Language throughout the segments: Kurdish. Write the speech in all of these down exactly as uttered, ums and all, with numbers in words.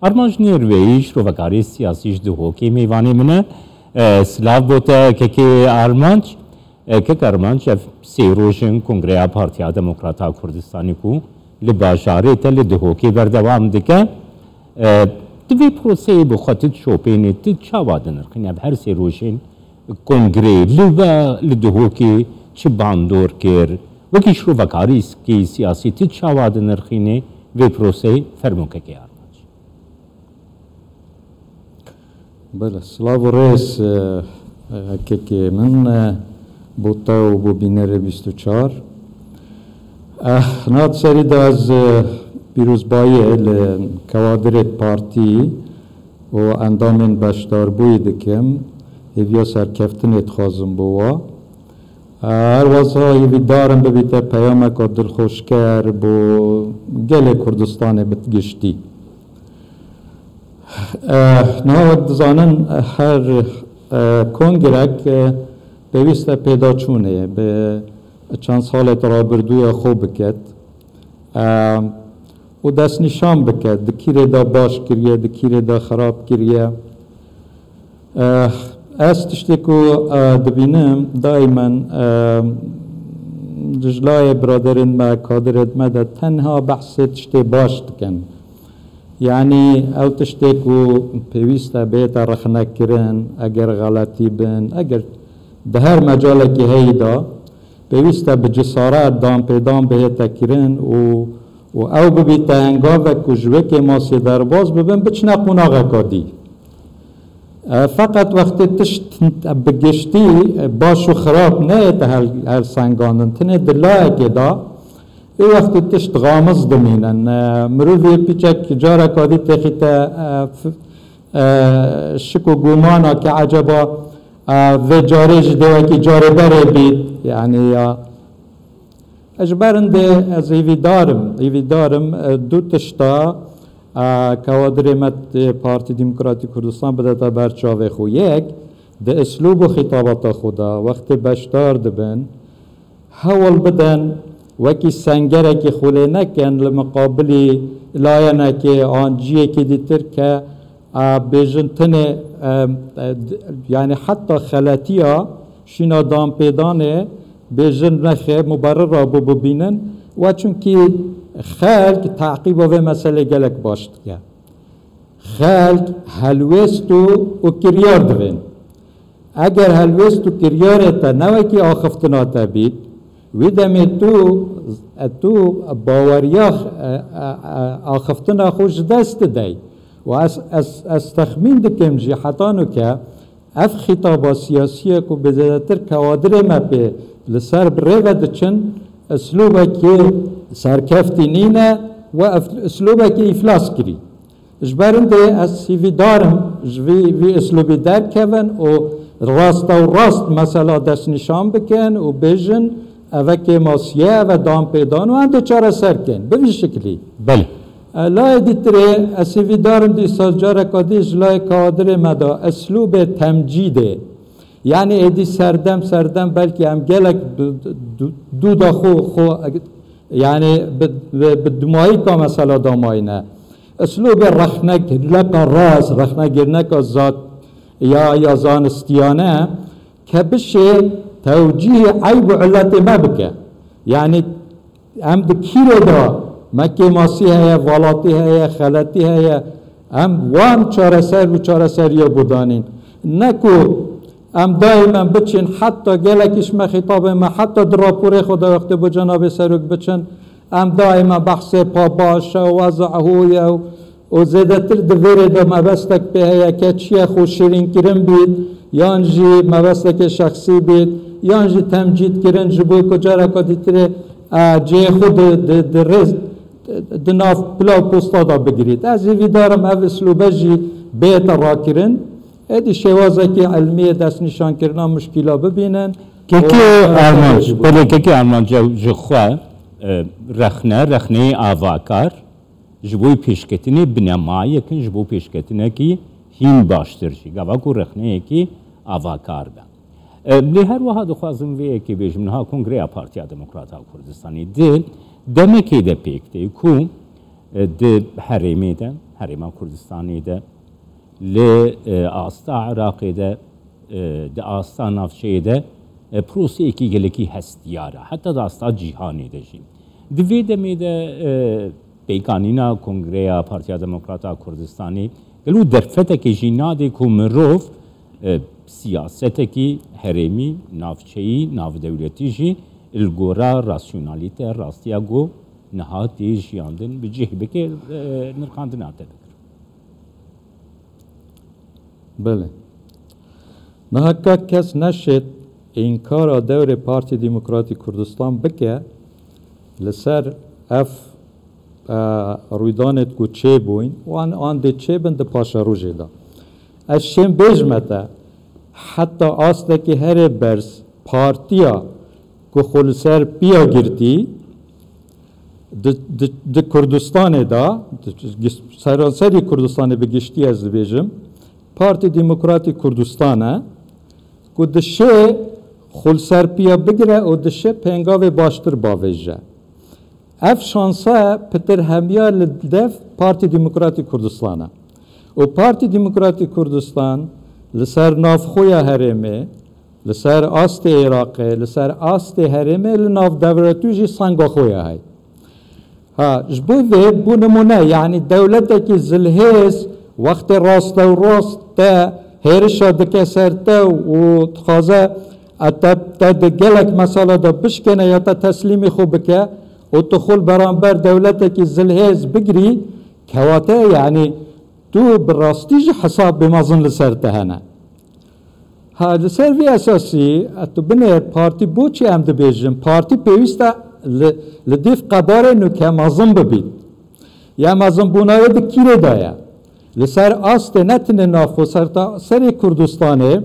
Armanc Nêrveyî, şrovekarê siyasî ji Dihokê mêvanê min e. E, silav bo te kekê Armanc. E, kek Armanc, ev sê roj in Kongreya Partiya Demokrata Kurdistanê ku li bajarê te li Dihokê berdewam dike. E, tu vê proseyê bi xwe tu dişopênî, tu çawa dinirxînî? Ev her sê rojên kongreyê li we li Dihokê çi bandor kir? Wekî şrovekarî siyasî tu çawa dinirxînî vê proseyê? Fermo kekê Armanc. Bele, silav û rêz, e, e, kekê min, e, bo te û bo bînerê bîst û çar. Eh, niha di serî de ez, e, pîrozbayiyê li kewadirê partî û endamên beşdarbûyî dikim, hêviya serkeftinê dixwazim bo wa. E, her wesa hêvîdar im bibîte peyameka dilxweşker bo gelê Kurdistanê bi giştî. Eh, niha wek dizanin, her, eh, kongrek, eh, pêwîst e pêdaçûnê bi çend salê rabirdûya xwe biket, eh, û destnîşan biket, di kîrê de baş kiriye, di kîrê de xerab kiriye. Eh, ez tiştê ku, eh, dibînim, daimen, eh, ji layê biraderên me, kadirên me de tenha behsê tiştê baş dikin. Yanî ew tiştê ku pêwîst e bête rexnekirin, eger xeletî bin, eger di her mecalekî heyî de pêwîst e bi cesaret danpêdan bihête kirin û, û ew bibîte hengavek ku ji wê kêmasiyê derbas bibin, biçine qonaxeka dî. E, feqet wextê tişt bi giştî, e, baş û xirab neyête hel-, helsengandin, tenê di layekê de, ê wextê tişt xamiz dimînin. E, mirovî piçek careka dî têxîte, e, f-, e, şik û gumana ke eceba, e, vê carê jî dê wekî carê berê bît, yanî ya. Ji ber hindê ez hêvîdar im, hêvîdar im, e, du tişta, e, kewadirê me tê Partî Demokratîk Kurdistan bidete ber çavê xwe. Yek, di eslûb û xîtabata xwe de wextê beşdar dibin, hewl bidin wekî sengerekî xwe lê nekin li miqabilî layenekê an ciyekî dîtir ke, e, bêjin tenê, e, e, d-, yanî heta xeletiya şîna danpêdanê bêjin nexê muberira bû bibînin. We çunkî xelk teqîba vê meselê gelek baş dike. Xelk helwêst û, û kiryar divên. Eger helwêst û kiryarê te ne wekî axiftina te bît, wî demê tu, tu baweriya, e, e, e, axiftina xwe ji dest didey. Û ez, ez, ez texmîn dikim jî heta nuke ev xîtaba siyasî ye ku bi zêdetir kewadirê me pê li ser bi rê ve diçin, eslûbekî serkeftî nîne we ev-, eslûbekî îflas kirî. Ji ber hindê ez hîvîdar im ji vî, vî eslûbî derkevin û rasta û rast mesela destnîşan bikin û bêjin, eve kêmasî ye, eve danpêdan û em dê çareser kin bi vî şiklî. Belê. E, layê dîtirê ez hîvîdar im dîsa careka dî ji layê kadirê me de eslûbê temcîdê. Yanî êdî serdem, serdem belkî em gelek du-, du-, dûda xwe, xwe, yanî bi, bi, bi dimayîka mesela damayîne. Eslûbê rexnegirneka rast, rexnegirneka zat ya, ya zanistiyane ke bişê tewcîhê eyb û illetê me bike. Yanî em di kîrê de me kêmasî heye, valatî heye, xeletî heye, em wan çareser û çareseriya bidanîn. Ne ku em daîmen biçin, heta gelekî ji me xîtabê me, heta di raporê xwe de wextê bo cenabê serok biçin, em daîmen behsê pa baş e, weza hû ye û, û zêdetir di vêrê de mebestek pê heye ke çi ye xwe şirînkirin bît, yan jî mebestekê şexsî bît, yan jî temcîdkirin ji bo ku careka dîtirê, e, cihê xwe di, di, di rêz, di nav pila û posta de bigirît. Ez hîvîdar im ev eslûbe jî bête rakirin. Êdî şêwazekî ilmî yê destnîşankirina muşkîla bibînin. Kekê Armanc, belê kekê Armanc, ew ji xwe, e, rexne, rexneyê avakar, ji bo pêşketinê binemayek in, ji bo pêşketinekî hîn baştir jî. Gava ku rexneyekî avakar be. E, lê her wiha dixwazim vê yekê bêjim, niha Kongreya Partiya Demokrata Kurdistanê di demekê de pêk tê ku Di herêmê de, herêma Kurdistanê de, li, e, asta Iraqê de, e, di asta navçeyê de, e, proseyekî gelekî hestiyar e. Heta di asta cîhanê de jî. Di vê demê de, e, pêkanîna Kongreya Partiya Demokrata Kurdistanê gelo derfetekê jî nadê ku mirov, e, siyasetekî herêmî, navçeyî, navdewletî jî li gora rasyonalîte, rastiya ku niha tê jiyandin bi cih bike, e, nirxandina te bikir. Belê. Niha ka kes neşêt înkara dewrê Partî Demokratî Kurdistan bike, li ser ev, e, rûydanêt ku çêbûyn û an, an dê çêbin di paşerojê de. Ez şêm bêjme te, heta astekî herê berz partiya ku xwe li ser piya girtî, di, di, di Kurdistanê de, di, seranserî Kurdistanê bi giştî ez dibêjim, Partî Demokratî Kurdistan e, ku dişê xwe li ser piya bigire û dişê pêngavê baştir bavêje. Ev şansa pitir hemiya li dev Partî Demokratî Kurdistan e. Û Partî Demokratî Kurdistan li ser navxweya herêmê, li ser astê Iraqê, li ser astê herêmê, li nav dewletû jî senga xwe ya heye. Ha, ji bo vê, bo nimûne, yanî dewletekî zilhêz wextê raste û rast te hêrişa dike ser te û dixwaze e te, te di gelek mesele de bişkêne ya te teslîmî xwe bike û tu xwe li beramber dewletekî zilhêz bigirî, kewate, yanî tu bi rastî jî hesabê mezin li ser te hene. Ha, li ser vî esasî, e, tu binêr partî, bo çi em dibêjin? Partî pêwîst e li, li dîv qebarê nûke mezin bibît. Ya mezinbûna wê di kîrê de ye? Li ser astê ne tenê navxwe, serta serê Kurdistanê,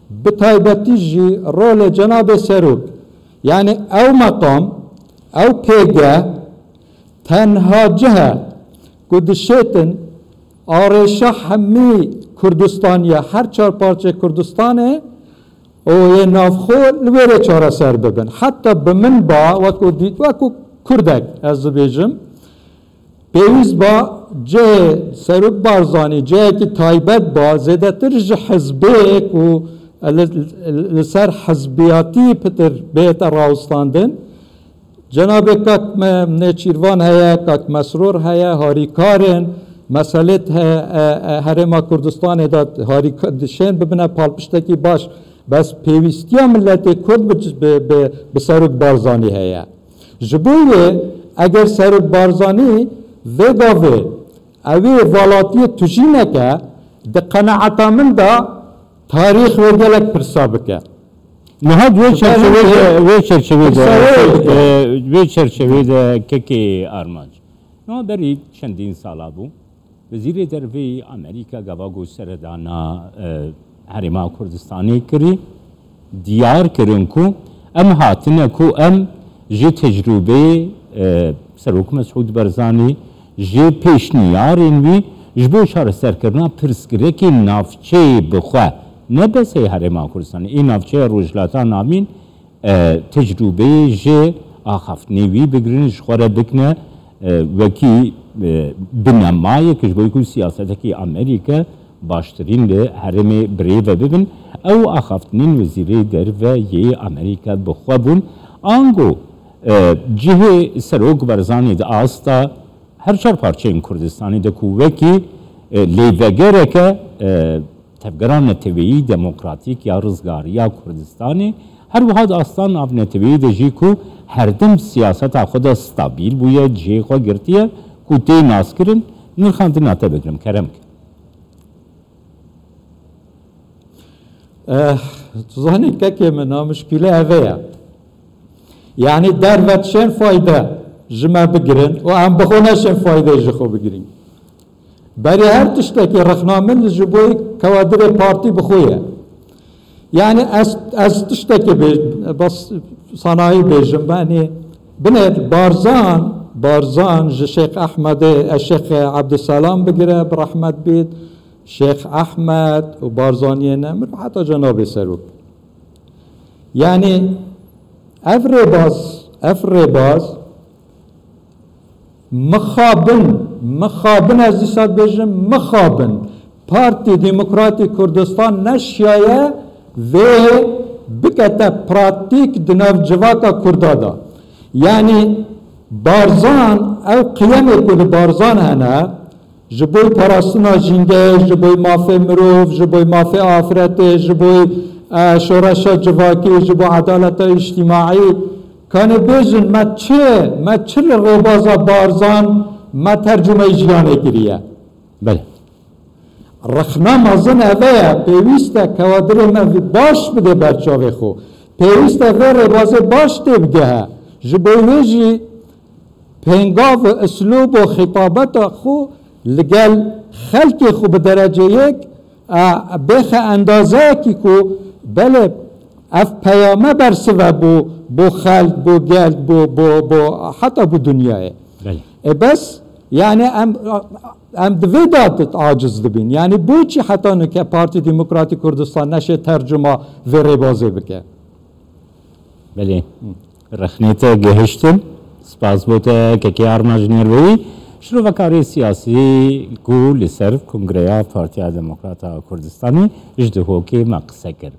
bi taybetî jî rolê Cenabê Serok, yanî ew meqam, ew pêgeh, tenha cih e ku dişêtin arêşa hemî Kurdistaniya, her çar parçeyê Kurdistanê û yê navxwe li wê rê çareser bibin. Heta bi min ba, wekû dî-, wekû Kurdek ez dibêjim, pêwîst ba cihê Serok Barzanî cihekî taybet ba, zêdetir ji hizbê ku li, li, li ser hizbiyatî pitir bête rawestandin. Cenabê kak Me-, Nêçîrvan heye, kak Mesrûr heye, harîkar in. Meselêt he-, e, e, Herêma Kurdistanê de harîka-, dişên bibine palpiştekî baş. Bes pêwîstiya miletê Kurd bi, bi, bi, bi Serok Barzanî heye. Ji bo wê, eger Serok Barzanî vê gavê ew ê velatiyê tujî neke, di qenaeta min de tarîx wê gelek pirsa bike. Niha di wê Ji ber çerçevê de, wê çerçevê de, pirsa wê bike. E, wê çerçevê de kekê Armanc. Niha berî çendîn sala bû. Wezîrê Derveyî Amerîka gava ku seredana, e, Herêma Kurdistanê kirî, diyar kirin ku em hatine ku em ji tecrûbeyê, e, Serok Mesûd Barzanî, ji pêşniyarên wî ji bo çareserkirina pirsgirêkên navçeyê bi xwe, ne bes ê Herêma Kurdistanê, ê navçeya Rojhilata Navîn, e, tecrûbeyê ji axaftinê wî bigirin, ji xwe re bikine, e, wekî, e, binemayek ji bo ku siyasetekî Amerîke baştirîn li herêmê birêve bibin. Ew axaftinên wezîrê derve yê Amerîke bi xwe bûn. Ango, e, cihê Serok Barzanî di asta her çar parçeyên Kurdistanê de ku wekî, e, lêvegereke, e, tevgera neteweyî demokratîk ya rizgariya Kurdistanê, her wiha di asta navneteweyî de jî ku herdim siyaseta xwe de stabil bûye, cihê xwe girtiye, ku tê naskirin, nirxandina te bigirim, kerem ke. Eh, tu zanî kekê min, a muşkîle ev e ya. Yanî derve dişên fayde ji me bigirin û em bi xwe neşên fayde ji xwe bigirîn. Berî her tiştekî rexna min ji bo kawadirê partî bi xwe ye. Yanî ez, ez tiştekê bê-, bas sanayî bêjim, yanî binêt Barzan, Barzan ji Şêx Ehmedê, e, Şêx Ebdulselam bigire, bi rehmet bît, Şêx Ehmed û Barzaniyê Nemir û heta Cenabê Serok. Yanî ev rêbaz, ev rêbaz Mixabin, mixabin, ez dîsa dibêjim, mixabin. Partî Demokratî Kurdistan neşiyaye vê bikete pratîk di nav civaka Kurda de. Yanî Barzan, ew qiyemê ku li Barzan hene, ji bo parastina jîngehê, ji bo mafê mirov, ji bo mafê afiretê, ji bo, e, şoreşa civakî, ji bo edaleta îctîmaî, kanê bêjin me çi, me çi li rêbaza Barzan me tercumeyî jiyanê kiriye? Belê. Rexna mezin eve ye, pêwîst e kewadirê me vî baş bide ber çavê xwe. Pêwîst e vê rêbazê baş têbigehe. Ji bo wê jî pêngav û islob û xîtabeta xwe li gel xelkê xwe bi derece yek, e, bêxe endazeyekî ku belê ev peyame bersive bo, bo xelk, bo gel, bo, bo, bo heta bo dinyayê. Belê. E bes, yani em, em di vê de aciz dibin. Yani boçî heta nike Partî Demokratîk Kurdistan neşe tercuma vê rêbazê bike? Belê. Rexnê te gihiştin. Spas bo te kekê Arma ji Nêrweyî. Şirovekarê siyasî ku li ser kongreya Partiya Demokrata Kurdistanê ji Dihokê me qise kir.